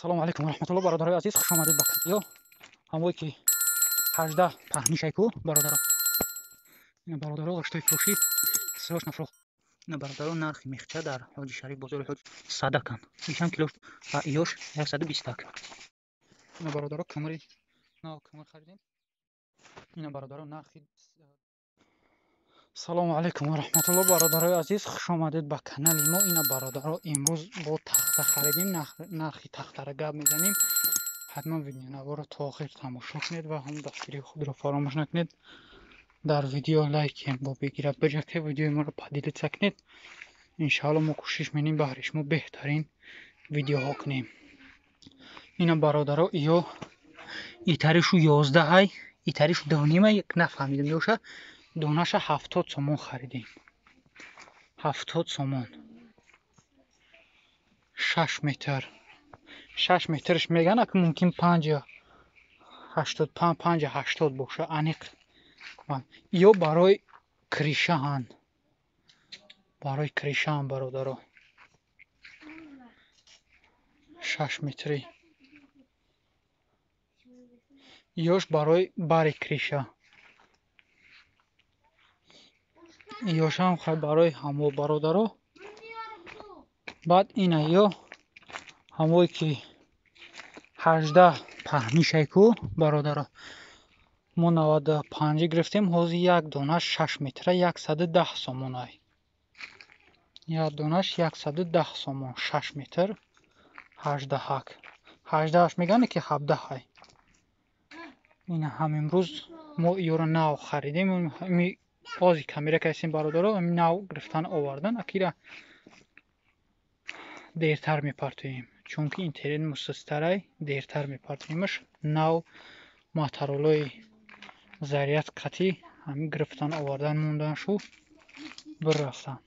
Салому алейкум ва раҳматуллоҳ, бародарои азиз, хуш омадед ба канал. Ҳамое ки 18 паҳнишай ку, бародаро. Ина бародаро, ғаштои фурӯшӣ срочно фурӯх. Ина бародаро, нархи мехча дар Ҳоҷи Шариф, бозори Ҳоҷ садакан. Ишам килош ва иёш 120 так. Ина бародаро, камари нав камар харидем. Ина бародаро, нархи. Салому алейкум ва раҳматуллоҳ, бародарои азиз, хуш омадед ба канали мо. Ина бародаро, имрӯз бо тахта харидем, нархи тахтара гап мезанем. Ҳатман видеонаворо то охир тамошо кунед ва ҳам дастгирии худро фаромӯш накунед. Дар видео лайкем бо бигирад биҷаке, видеои моро поделиться кунед. Иншаалло мо кӯшиш менем баҳри шумо беҳтарин видеоҳо кунем. Ина бародаро, иё итаришу 11 ҳай, итаришу 2.5, нафаҳмидем ёша. Донаша 70 сомон харидем. 70 сомон. 6 метр. 6 метрш меган, ак мумкин 5 85 5 80 боша, аниқ. Ё барои кришаҳан. Барои кришаҳан бародаро. 6 метри. Ёш барои бари криша. Ёшам хай барои ҳамо бародаро. Баъд ина ё ҳамое ки 18 паҳнишай ку бародаро. Мо 95 гирифтем, ҳозир як донаш 6 метра 110 сомон ай. Як донаш 110 сомон 6 метр 18 ҳак. 18 мегане ки 17 ай. Ина ҳам имрӯз мо иёро нав харидем. Бози камера касем бародаро, нав гирифтан овардан, акира дертар мепартоем, чунки интернет мусастарай, дертар мепартоемаш. Нав моторолои заряд қатӣ ҳамин гирифтан овардан мондан шу бирафтан.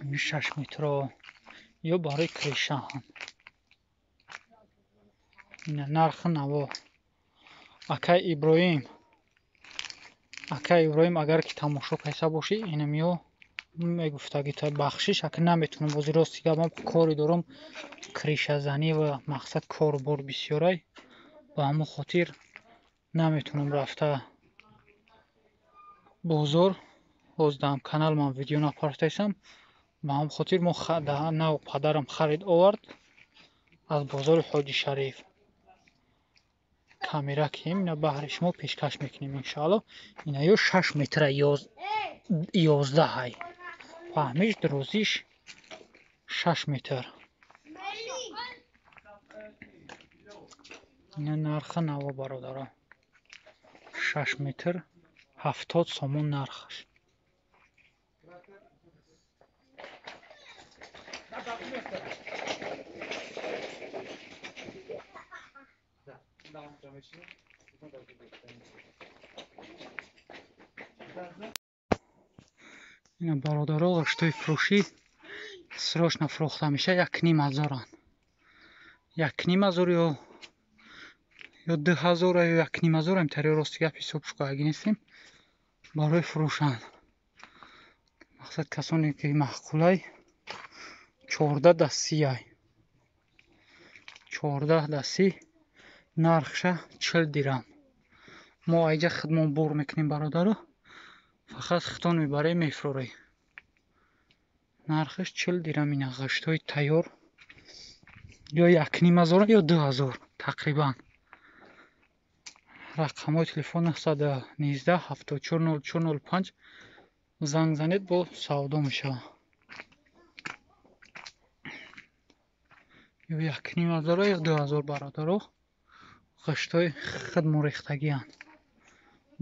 Ҳамин 6 метро ё барои кришаҳан. Ина нархи наво. Акай Иброҳим, акай Иброҳим, агар ки тамошо кайса бошӣ, инам ё мегуфтаги та бахшиш, ака наметунам бози, рости гапам кори дорам, кришазанӣ ва мақсад кору бор бисёрай, ба ҳамон хотир наметунам рафта бозор. Ҳоз дар канал ман видео напартайсам, ба ҳамон хотир мо нав падарам харид овард аз бозори Ҳоҷи Шариф. Камера кем ина баҳри шумо пешкаш мекунем иншаалло. Ина ё 6 метра 11 ҳай. Паҳмиш дурозиш 6 метр. Ина нархи наво бародаро. 6 метр 70 сомон нархаш. Ина бародаро, ғаштои фурӯшӣ срочно фурӯхта меша, 1.5 ҳазоран. 1.5 ҳазор ё 2 ҳазор ё 1.5 ҳазор, ҳамтари рости гап ҳисоб шукаги нестем. Барои фурӯшанд. Мақсад касоне ки маъқулай 14 да 30 ай. 14 да 30 нархша 40 дирам. Мо айҷа хидмон бор мекунем бародаро. Фақат хитон мебарем, мефурӯрем. Нархаш 40 дирам. Ина ғаштҳои тайёр ё 1.5 ҳазор ё 2 ҳазор тақрибан. Рақамҳои телефон 919 74 04 05 занг занед, бо савдо мешавад. Ё 1.5 ҳазор ё 2 ҳазор бародаро. Ғаштҳои хидмурехтагианд.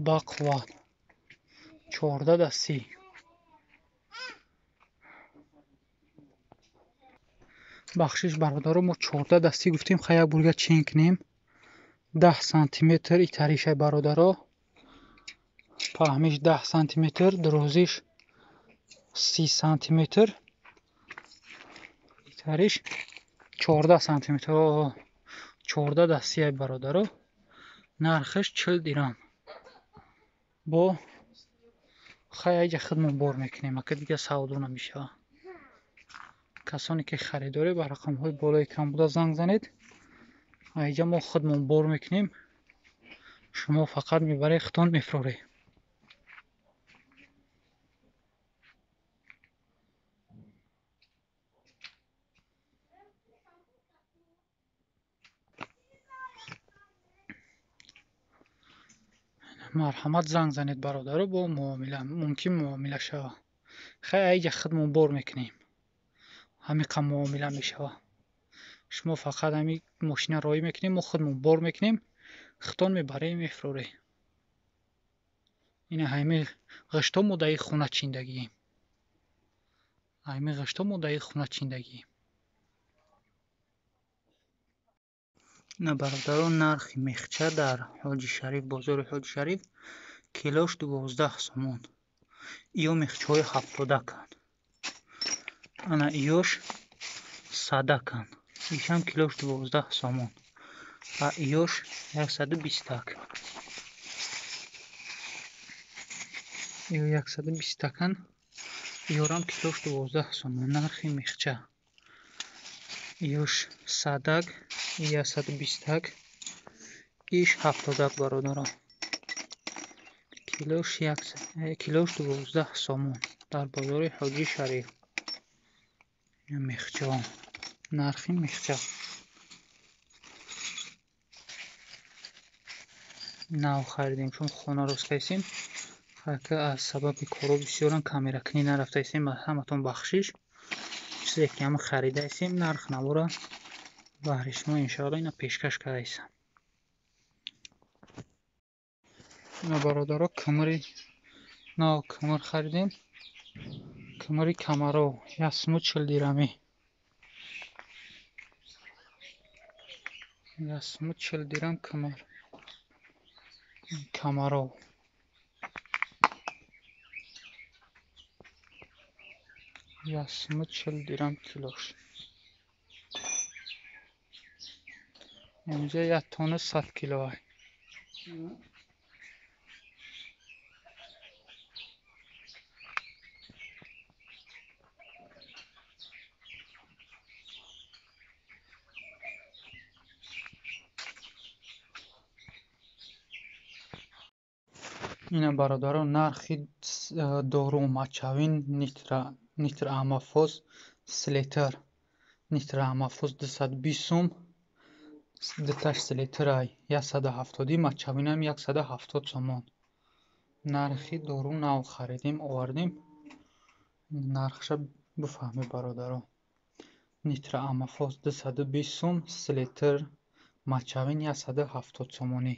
Ба қувват. 14 да 30. Бахшиш бародаро, мо 14 да 30 гуфтем, хай як бурга чен кунем. 10 сантиметр итаришай бародаро. Паҳмиш 10 сантиметр, дурозиш 30 сантиметр. Итариш 14 сантиметр. 14 да 30 бародаро. Нархаш 40 дирам. Бо хай айҷа хидмон бор мекунем, ака дига савдо намешава. Касоне ки харидорӣ ба рақамҳои болои экран буда занг занед. Айҷа мо худмон бор мекунем. Шумо фақат мебаред, худтон мефуроред. Марҳамат занг занед бародаро, бо муомила мумкин муомила шава. Хай айҷа худмон бор мекунем. Ҳамиқа муомила мешава. Шумо фақат ҳами мошина роҳӣ мекунем, мо худмон бор мекунем, худтон мебарем, мефурорем. Ина ҳами ғишто мо дар хона чиндагием. Ҳами ғишто мо дар хона чиндагием. Ина бародарон, нархи мехча дар Ҳоҷи Шариф, бозори Ҳоҷи Шариф килош 12 сомон. Иё мехчаҳои 70-кан. Ана иёш 100-кан. Ишам килош 12 сомон. А иёш 120-так. Иё 120-кан. Иёрам килош 12 сомон. Нархи мехча. Иёш 100-ак, 120-так. Иш 70-ак бародарон. Килош 12 сомон дар бозори Ҳоҷи Шариф. Мехча. Нархи мехча. Нав харидем, чун хона рост кардем. Ҳака аз сабаби коро бисёран камеракунӣ нарафтаистем, ба ҳаматон бахшиш. Чизе ки ҳама харидаистем, нарх навора баҳри шумо иншоалло ина пешкаш кардаистам. Ина бародаро, кимири нав кимир харидем. Кимири камаро 140 дирамӣ. 140 дирам кимир. Камаро. 140 дирам килош. Инҷа 1 тонна 100 кило. Ина бародарон, нархи дору мачавин нитроамофос селетр. Нитроамофос 220 сум, дуташ селетрай 170, мачавинам 170 сомон. Нархи дору нав харидем, овардем. Нархша бифаҳмед бародарон. Нитроамофос 220 сум, селетр мачавин 170 сомонӣ.